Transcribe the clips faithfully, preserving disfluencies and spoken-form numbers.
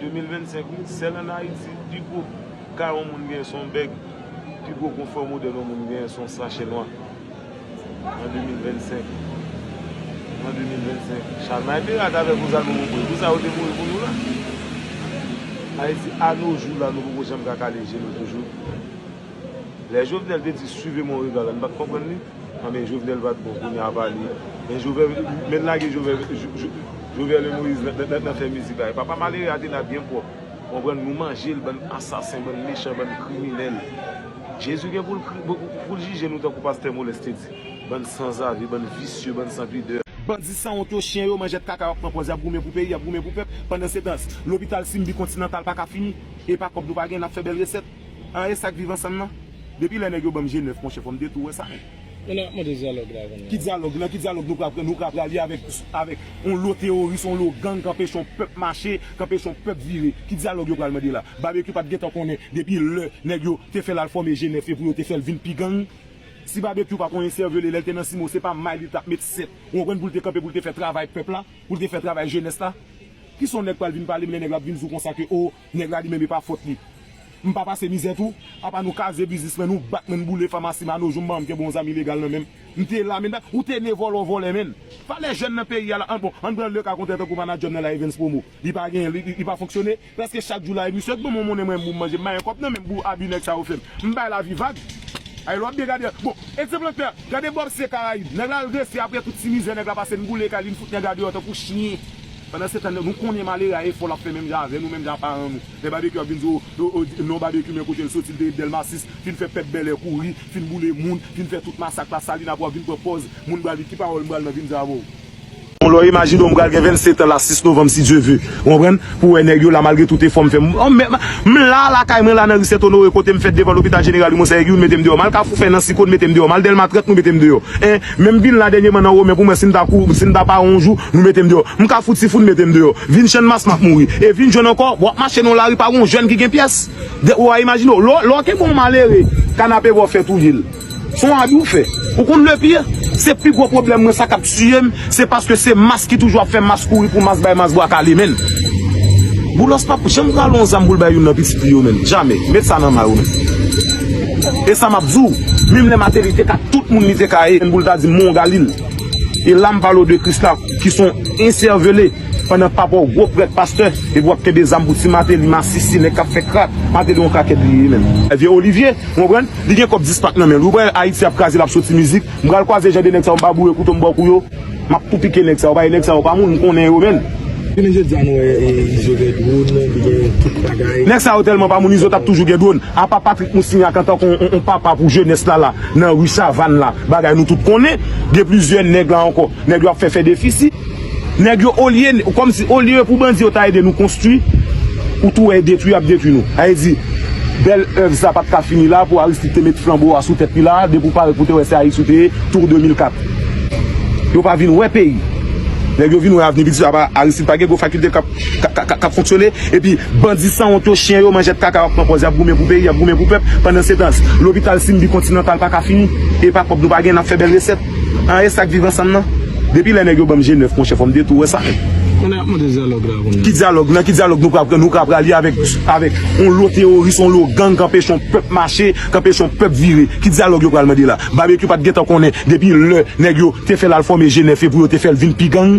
De mil vennsenk, wi, sèl ann Ayiti, pi gwo ka yon moun genyen se yon bèg, pi gwo konfò modèl yon moun genyen se yon sachè nwa. An de mil vennsenk. An de mil vennsenk. Chalmay Pera t avèk Rosalvo Mompoué. Pou sa yo te mouri pou nou la. Ayiti, a no jou la, nou poko janm ka kale je nou toujou. Lè Jovenel te di suivez mon regard la, n pa t konprann li. Anben, Jovenel pa t bon, kounye a pa li. Men Jovenel, men lage Jovenel, Jo-, Jo-, Jovenel Moïse nan, nan, nan, nan fè mizik la. Papa malere a te la byen pwòp. Konprann, nou manje l, bann asasen, bann mechan, bann kriminèl. Jezi gen pou l kri-, pou, pou, pou l jije nou tankou pastè Moles te di. Bann sanzave, bann visye, bann sanpidè. Bandi sanwont yo, chen yo, manjèt kaka yo ap pran pòz, y ap goumen pou peyi, y ap goumen pou pèp. Pandansetan, lopital Simbi Kontinantal pa ka fini. E pa kòb nou pa gen, n ap fè bèl resèt. An, e sa k viv ansanm nan? Depi lè nèg yo ban m je nèf, monchè, fò m te tou wè sa, men. Men n ap mande dyalòg la, kounye a. Ki dyalòg? Nan ki dyalòg nou pral, nou pral prale avèk, avèk yon lo teworis, yon lo gang k anpeche yon pèp mache, k anpeche yon pèp vire? Ki dyalòg yo pral mande la? Babekyou pa t gentan konnen depi lè nèg yo te fè l al fòme je nèf e pou yo te fè l vin pi gang? Si Babekyou pa t yon ensèvele, lè l te nan Simo, se pa may li t ap met sèt. Ou konprann, pou l te kanpe, pou l te fè travay pèp la, pou l te fè travay jenès la? Kisa yon nèg pral vin pale m lè nèg la ap vin di w konsa ke, o, nèg la li menm e pa fòt li? M pa pase mizè tou, apa nou kaze biznismen, nou bat, men n boule famasi Mano, jou m pa janm kenbe yon zam ilegal nan men m. M te la, men dat, ou te ne vòlè, w vòlè, men. Valè jèn nan peyi a la, an bon, ann pran le ka kontrè tankou manadjè m nan la, Evens Promo. Li pa gen, li, li, li pa fonksyone. Prèske chak jou la, e misye k ban mwen monnen mwen pou m manje, m pa gen kòb nan men m pou abi nèg sa yo fè m. M bay lavi vag. Ay, lè w ap byen gade, bon, egzanp lan klè, gade Bob se Karayib. Nèg la al resi apre tout ti mizè nèg la pase, n boule kay li, n fout nèg la deyò tankou chen. Pandansetan, nou konnen malere a efò l ap fè menm jan avè nou, menm jan a paran nou. Lè Babekyou ap vin di w, o, o, non Babekyou, men kote l soti, l te ret Dèlma sis, fin fè pèp Bèlè kouri, fin boule moun, fin fè tout masak Lasalin, apre w ap vin pran pòz, moun pral di ki pawòl m pral nan vin di avè w. Bon, lè w imajine w, m pral gen vennsèt an la, sis novanm, si Dye ve. Ou konprann? Pou wè nèg yo la, malgre tout efò m fè. M, m, m, m la, lakay mwen la, nan ri Sent Onore, kote m fèt devan lopital jeneral Wi Monsèyè Guillaume, mete m deyò. M al Kafou Fè nan Sikòn, mete m deyò. M al Dèlma trant, nou mete m deyò. En, menm vin la dènyèman nan Women, pou mwen, si m ta kou, si m ta pa yon jou, nou mete m deyò. M Kafou Tifoun, mete m deyò. Vin Channmas, m ap mouri. E vin jwenn ankò, w ap mache nan yon lari, pa gen yon jèn ki gen pyès. De, ou a imajine w, lè, lè w kenbe yon malere, kanapevwa w fè touye l. Se yon abi w fè. Ou konn le pire? Se pi gwo pwoblèm mwen, sa k ap tiye m, se paske se mas ki toujou ap fè mas kouri pou mas bay mas bwa kale, menn. Boulos p ap janm prale yon zam pou l bay youn nan pitit li yo, menn. Jamè. Met sa nan may ou, menn. E sa m ap di w, menm lè Martelly te ka tout moun li te ka ye, menn, pou l ta di m Mongalil. E la m pale w de Krisla, ki se yon ensèvele. Pandan papa w gwo prèt pastè, epi w ap kenbe zam pou ti Martelly, masisi, nèg k ap fè krak. Martelly yon krakèt li ye menm. Vye Olivier, ou konprann? Li gen kòb dis pak nan men l. Ou wè Ayiti ap kraze, l ap soti mizik. M pral kwaze jan de nèg sa yo, m pa boure kouto m bò kou yo. M ap tou pike nèg sa yo, paske nèg sa yo pa moun, m konnen yo menm. Jounen jodi a nou wè, e, Izo gen dwòn, li gen tout bagay. Nèg sa yo tèlman pa moun, Izo t ap toujou gen dwòn. Apa Patrick Moussignac antanke yon, yon, yon papa pou jenès la la, nan ri Chavann la, bagay nou tout konnen, gen plizyè nèg la ankò. Nèg yo ap fè fè defisi. Nèg yo olye, kòmsi olye pou bandi yo ta ede nou konstwi, ou tou wè detwi y ap detwi nou. Sa vle di, bèl èv sa pa t ka fini la pou Aristide te met flanbo a sou tèt li la, depi w parèt pou te wè se Ayiti w te ye, tou de mil kat. Yo pa vin wè peyi. Nèg yo vin wè avni piti, apa Aristide pa gen gwo fakilte k ap, k ap, k ap, k ap fonksyone, epi bandi sanwont yo, chen yo, manjèt kaka yo ap pran pòz, y ap goumen pou peyi, y ap goumen pou pèp. Pandansetan, lopital Simbi Kontinantal pa ka fini. E pa kòb nou pa gen, n ap fè bèl resèt. An, e sa k viv ansanm nan? Depi lè nèg yo ban m je nèf, monchè, fò m te tou wè sa menm. Kounye a n ap mande dyalòg la, kounye a. Ki dyalòg? Nan ki dyalòg nou pral, nou pral prale avèk, avèk yon lo teworis, yon lo gang k anpeche yon pèp mache, k anpeche yon pèp vire? Ki dyalòg yo pral mande la? Babekyou pa t gentan konnen depi lè nèg yo te fè l al fòme je nèf e pou yo te fè l vin pi gang?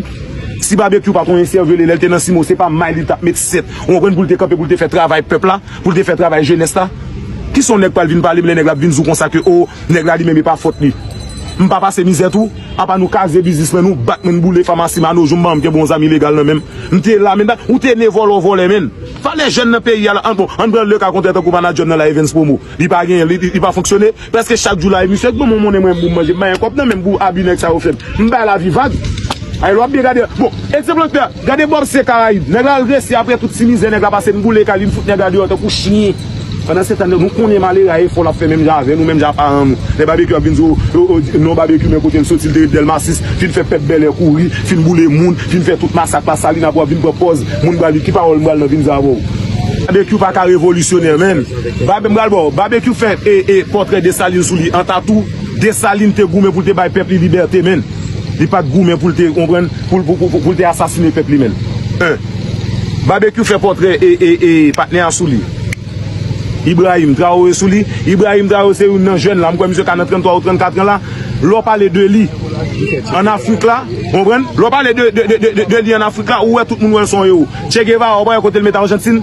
Si Babekyou pa t yon ensèvele, lè l te nan Simo, se pa may li t ap met sèt. Ou konprann, pou l te kanpe, pou l te fè travay pèp la, pou l te fè travay jenès la? Kisa yon nèg pral vin pale m lè nèg la ap vin di w konsa ke, o, nèg la li menm e pa fòt li? M pa pase mizè tou, apa nou kaze biznismen, nou bat, men n boule famasi Mano, jou m pa janm kenbe yon zam ilegal nan men m. M te la, men dat, ou te ne vòlè, w vòlè, menn. Valè jèn nan peyi a la, an bon, ann pran le ka kontrè tankou manadjè m nan la, Evens Promo. Li pa gen, li, li, li pa fonksyone. Prèske chak jou la, e misye k ban mwen monnen mwen pou m manje. M pa gen kòb nan men m pou abi nèg sa yo fè m. M bay lavi vag. Ay, lè w ap byen gade. Bon, egzanp lan klè. Gade Bob se Karayib. Nèg la al resi apre tout ti mizè nèg la pase, n boule kay li, n fout nèg la deyò tankou chen. Pandansetan, nou konnen malere a efò l ap fè menm jan avè nou, menm jan a paran nou. Lè Babekyou ap vin di w, o, o, non Babekyou, men kote l soti, l te ret Dèlma sis, fin fè pèp Bèlè kouri, fin boule moun, fin fè tout masak Lasalin, apre w ap vin pran pòz, moun pral di ki pawòl m pral nan vin di avè w. Babekyou pa ka revolisyonè, menn. Babe, m pral ba w. Babekyou fè, e, e, pòtrè Desalin sou li an tatou. Desalin te goumen pou l te bay pèp li libète, menn. Li pa t goumen pou l te, konprann, pou l, pou, pou, pou, pou l te asasine pèp li, menn. En. Babekyou fè pòtrè e, e, e patnè a sou li. Ibrahim Traoré sou li. Ibrahim Traoré se youn nan jèn la. M kwè misye ka nan tranntwa ou trannkatran la. Lè w pale de li ann Afrik la, w konprann? Lè w pale de, de, de, de, de, de li ann Afrik la, ou wè tout moun wè l se yon ewo. Che Guevara, ou pa wè kote l mete Ajantin?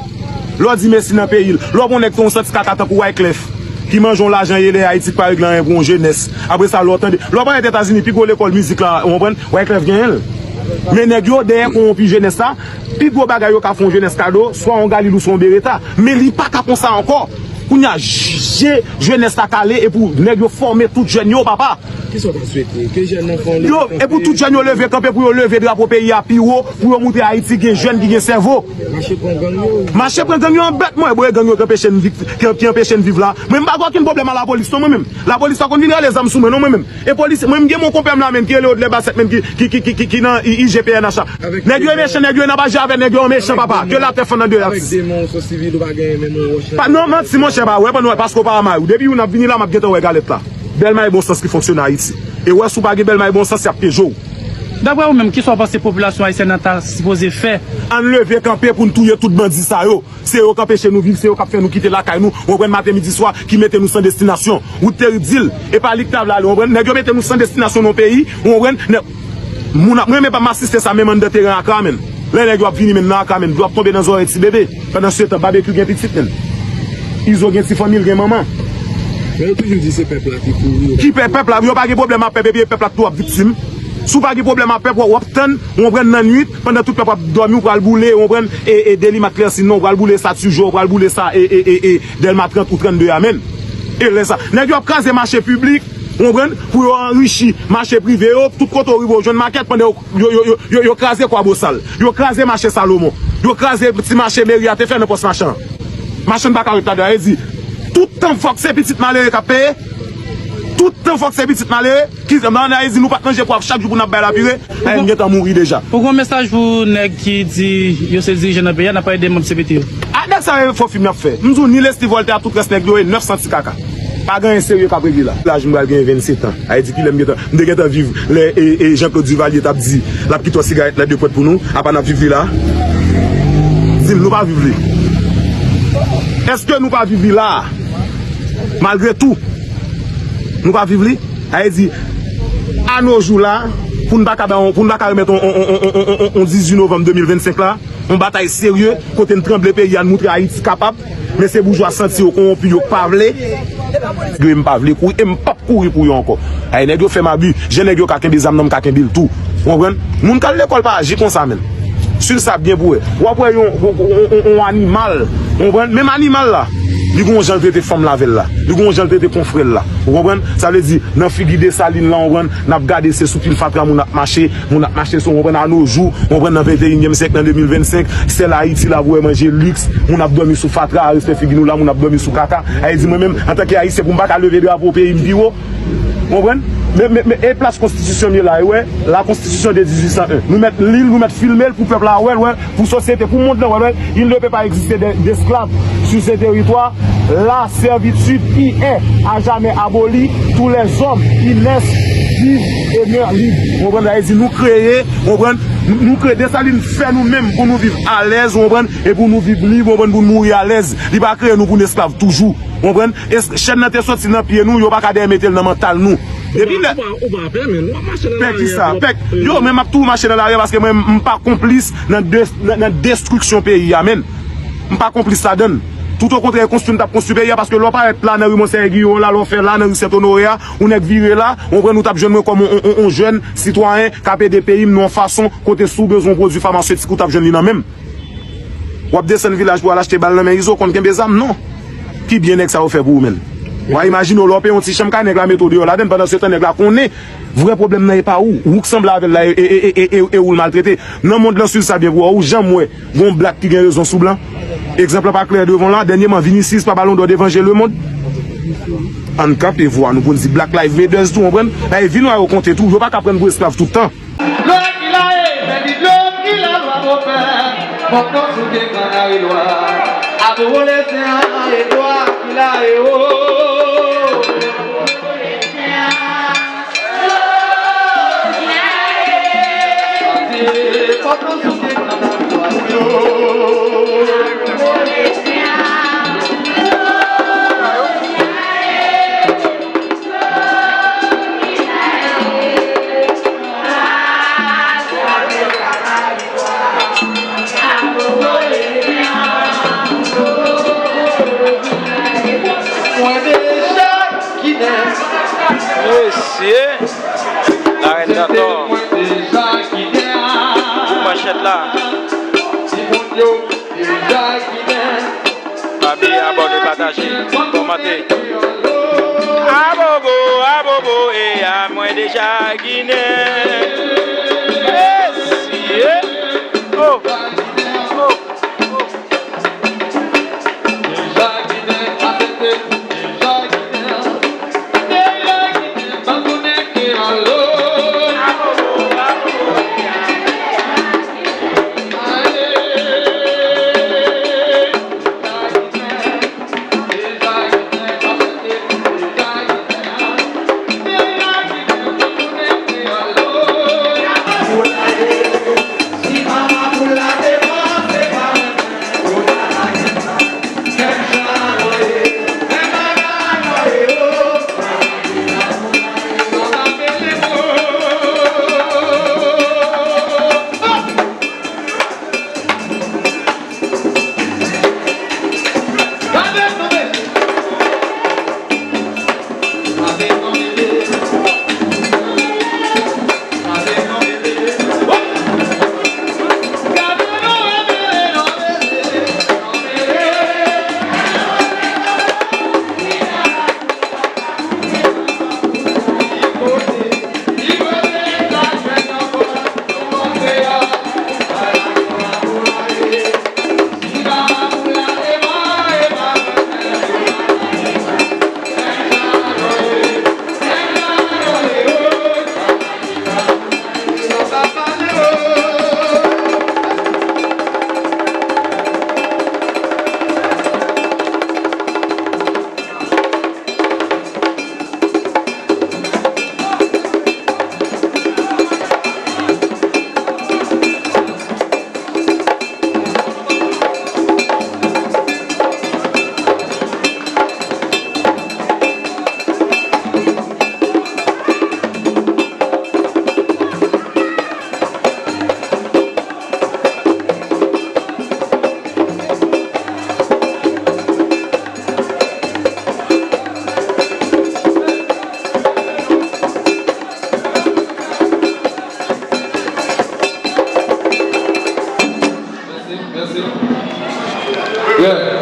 Lè w di Messi nan peyi l. Lè w pran yon nèg te yon santi kaka tankou Wyclef, ki manje yon lajan yele Ayiti, ki pa regle anyen pou yon jenès. Apre sa, lè w tande, lè w parèt Etazini, pi gwo lekòl mizik la, w konprann, Wyclef genyen l. Men nèg yo dèyè kowonpi jenès la, pi gwo bagay yo ka fè yon jenès kado, swa yon Galil ou swa yon Beretta. Men li pa ka konsa ankò. Kounye a, je jenès la kale, epi nèg yo fòme tout jèn yo, papa. Kisa w ta swete? Ke jèn nan fè yon leve kanpe? Yo, e pou tout jèn yo leve kanpe, pou yo leve drapo peyi a pi wo, pou yo montre Ayiti gen jèn ki gen sèvo. Mache pran gang yo. Mache pran gang yo anbèt mwen, bro, e gang yo ki anpeche n vik-, ki, ki anpeche n viv la. Mwen, m pa gen okenn pwoblèm a lapolis, non, mwen menm. Lapolis pa konn vin rale zam sou mwen, non, mwen menm. E polis, mwen, m gen mon konpè m la menm, ki rele Odlè Basèt menm, ki, ki, ki, ki, ki nan I-, I G P N H la. Nèg yo e mechan, nèg yo e n ap aji avè nèg yo e mechan, papa. Ke latè fann an de aks. Avèk demon ou sou sivil, ou pa genyen menm yon wòch nan. Pa, non, manti, monchè, pa wè, pa nou wè, paske w pa anmay ou. Depi ou n ap vini la, m ap gentan wè galèt la. Bèlma e bon sans ki fonksyone Ayiti. E wè, si w pa gen Bèlma e bon sans, y ap pyeje w. Daprè ou menm, kisa w panse popilasyon ayisyèn nan ta sipoze fè? Ann leve kanpe pou n touye tout bandi sa yo. Se yo k anpeche nou viv, se yo k ap fè nou kite lakay nou, w konprann, maten, midi, swa, ki mete nou san destinasyon. Wout Terib di l, e pa li k ta vle ale, w konprann. Nèg yo mete nou san destinasyon nan yon peyi, w konprann. Nèg, moun ap, mwen menm pa m asiste sa menm anndan teren Akra, menn. Lè nèg yo ap vini, menn, nan Akra, menn, dlo ap tonbe nan zòrèy ti bebe. Pandan se tan, Babekyou gen pitit, menn. Izo gen ti fanmi l, gen manman. Men yo toujou di se pèp la ki kouri yo. Ki pè-, pèp la, yo pa gen pwoblèm ak pèp, epi pèp la tou ap viktim. Si w pa gen pwoblèm ak pèp, w ap tann, w konprann, nan nwit, pandan tout pèp ap dòmi, ou pral boule, w konprann, e, e Delimat Klèsin, non, ou pral boule sa Tijo, ou pral boule sa, e, e, e, e Dèlma trant ou trannde a, menn. E lè sa, nèg yo ap kraze mache piblik, w konprann, pou yo anrichi mache prive yo, tout kote w rive, w jwenn makèt, pandan yo, yo, yo, yo, yo, yo kraze Kwabosal, yo kraze mache Salomon, yo kraze ti mache meri a te fè nan pòs machan. Machann pa ka ret ladan, e di, tout tan fòk se pitit malere k ap peye, tout tan fòk se pitit malere. Ki, nan analiz, nou pa t manje pwav chak jou pou n ap bay lapire, e n gentan mouri deja. Ou gon mesaj pou nèg ki di yo se dirijan nan peyi a, n ap pale de manm C P T yo? A, nèg sa yo fò fim y ap fè. M di w, ni Leslie Voltaire, tout rès nèg yo e nèf santi kaka. Pa gen anyen serye k ap regle la. Laj m pral genyen vennsetan. Sa vle di kilè m gentan, m te gentan viv lè, e, e Jean Claude Duvalier t ap di l ap kite yon sigarèt nan de pwent pou nou, apa n ap viv li la? Di m, nou pa viv li. Èske nou pa viv li la? Malgre tou, nou pa viv li. Sa vle di, a no jou la, pou n pa ka bay yon, pou n pa ka remèt yon, yon, yon dizuit novanm de mil vennsenk la, yon batay serye, kote n tranble peyi a, n moutre Ayiti kapab, men se boujwa santi yo kowonpi, yo k pa vle. Yo, e m pa vle kouri, e m p ap kouri pou yo ankò. Ay, nèg yo fè m abi, jan nèg yo ka kenbe zam nan, m ka kenbe l tou. Ou konprann? Moun k al lekòl pa aji konsa, menn. Suiv sa byen pou wè. W ap wè yon, yon, yon, yon, yon animal, ou konprann? Menm animal la, li gon jan l trete fanm l avè l la. Li gon jan l trete konfrè l la. Ou konprann? Sa vle di, nan figi Desalin la, ou konprann? N ap gade se sou pil fatra moun ap mache, moun ap mache sou, ou konprann, a no jou, ou konprann, nan venteyinyèm syèk, nan de mil vennsenk, sèl Ayiti la pou wè manje liks, moun ap dòmi sou fatra, respè figi nou la, moun ap dòmi sou kaka. Sa vle di, mwen menm, antanke Ayisyen, pou m pa ka leve drapo peyi m pi wo, ou konprann? Men, men, men, e plas konstitisyon m ye la, e wè, la konstitisyon de dizuit san en. Nou mèt li l, nou mèt filme l pou pèp la wè l, wè, pou sosyete, pou mond lan wè l, wè, il ne peut pas exister de, d'esclaves sur ce territoire. La servitude y est à jamais abolie. Tous les hommes y naissent, vivent et meurent libres. Ou konprann? Sa vle di, nou kreye, ou konprann? Nou, nou kreye Desalin fè nou menm pou nou viv alèz, ou konprann? E pou nou viv lib, ou konprann? Pou nou mouri alèz. Li pa kreye nou pou n esklav toujou. Ou konprann? Es-, chèn nan te soti nan pye nou, yo pa ka dèyè mete l nan mantal nou. Depi lè. Ou pa, ou pa pè, men w ap mache nan lari. Pè kisa? Pè, yo, men m ap toujou mache nan lari paske mwen, m pa konplis nan de-, nan, nan destriksyon peyi a, menn. M pa konplis ladann. Toutokontrè, e konstwi m t ap konstwi peyi a, paske lè w parèt la nan ri Monseyè Giyon la, lè w fè la nan ri Sent Onore a, ou nèk vire la, ou konprann, ou t ap jwenn mwen kòm on, on, on, on jèn sitwayen k ap ede peyi m nan yon fason kote si w bezwen yon pwodui famasetik, ou t ap jwenn li nan men m. W ap desann vilaj pou w al achte bal nan men Izo, konn kenbe zam, non. Ki byen nèg sa yo fè pou ou, menn? W a imajine w, lè w peye yon ti chanm kay, nèg la mete w deyò ladann, pandan se tan nèg la konnen vrè pwoblèm nan e pa ou. Ou k sanble avè l la, e, e, e ou l maltrete. Nan mond lan, swiv sa byen pou w, ou janm wè gon blak ki gen rezon sou blan? Egzanp lan pa klè devan w la, dènyèman, Vinicius pa Ballon d'Or devan je lemonn. Ann kanpe vwa nou pou n di Black Lives Matters tou, konprann? Bay vi nwa yo konte tou, yo pa ka pran n pou esklav tout tan. Dlo ki la e, baby, dlo ki la lwa bopè. Fòk nou souke Kanarelwa. Abo wole se an e dwa ki la e o. Fòk nou souke Kanarelwa. Ye, larèn Dantò. Manchèt la. Pa bliye abòne, pataje, kòmante. Abobo, abobo, e a mwen deja Ginen. Yes, yeah. Oh, oh, oh. Mèsi, mèsi. Yeah.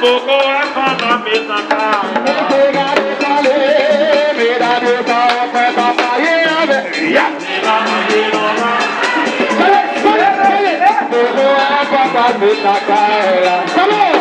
Poko a fanm ap met nan kay. Mete gade kale, medam yo pa wè mwen pa pale avè. Poko a fanm ap met nan kay la. Come on!